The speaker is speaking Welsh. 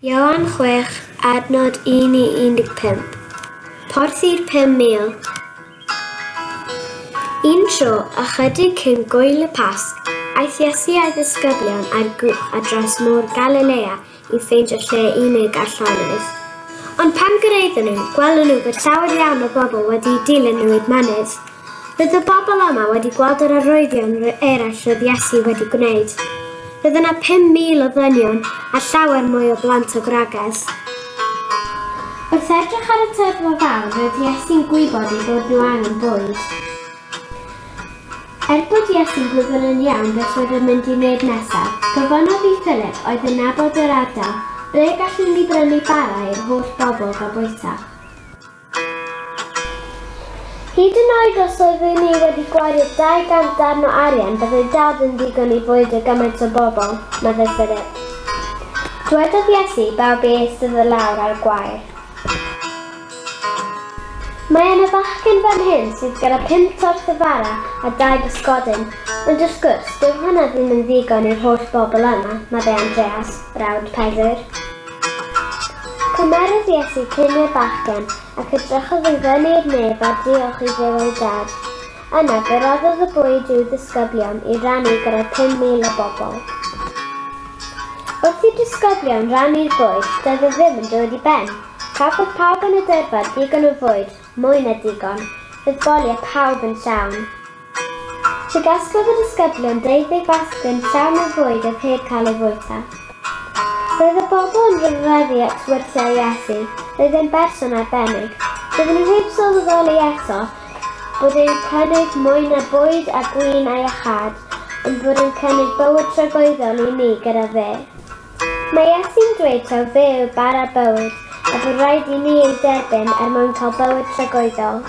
Ioan 6, adnod 1 i 15. Porthi'r 5,000. Un tro, ychydig cyn gwyl y Pasg, aeth Iesu a'i ddisgyblion ar gwch ar draws Môr Galilea i ffeindio lle unig a llonydd. Ond pan gyrhaeddon nhw, gwelon nhw bod llawer iawn o bobl wedi'u dilyn nhw i'r mynydd. Roedd y bobl yma wedi gweld yr arwyddion eraill roedd Iesu wedi gwneud. Roedd yna 5,000 o ddynion a llawer mwy o blant a gwragedd. Wrth edrych ar y tyrfa fawr, roedd Iesu'n gwybod eu bod nhw angen bwyd. Er bod Iesu'n gwybod yn iawn beth roedd yn mynd i wneud nesaf, gofynnodd i Philip, oedd yn nabod yr ardal, ble gallwn ni brynu bara i'r holl bobl gael bwyta. Hyd yn oed os oeddwn i wedi gwario 200 darn o arian, byddai dal ddim ddigon i fwydo gymaint o bobl, meddai Philip. Dwedodd Iesu i bawb i eistedd i lawr ar y gwair. Mae yna fachgen fan hyn sydd gyda phum torth o fara a dau bysgodyn, ond wrth gwrs, dyw hwnna ddim yn ddigon i'r holl bobl yma, meddai Andreas, brawd Pedr. Cymerodd Iesu cinio'r bachgen, ac edrychodd i fyny'r nef a diolch i Dduw ei Dad. Yna, fe roddodd y bwyd i'w ddisgyblion i rannu gyda'r 5,000 o bobl. Wrth i'r disgyblion rannu'r bwyd, doedd e ddim yn dod i ben. Cafodd pawb yn y dyrfa ddigon o fwyd, mwy na digon. Roedd boliau pawb yn llawn. Fe gasglodd y disgyblion deuddeg basgyn llawn o fwyd oedd heb cael ei fwyta. Roedd y bobl yn rhyfeddu at wyrthiau Iesu, roedd e'n berson arbennig. Doedden nhw heb sylweddoli eto bod e'n cynnig mwy na bwyd a gwin a iachâd, ond bod e'n cynnig bywyd tragwyddol i ni gyda fe. Mae Iesu'n dweud taw fe yw bara bywyd, a bod rhaid i ni ei dderbyn er mwyn cael bywyd tragwyddol.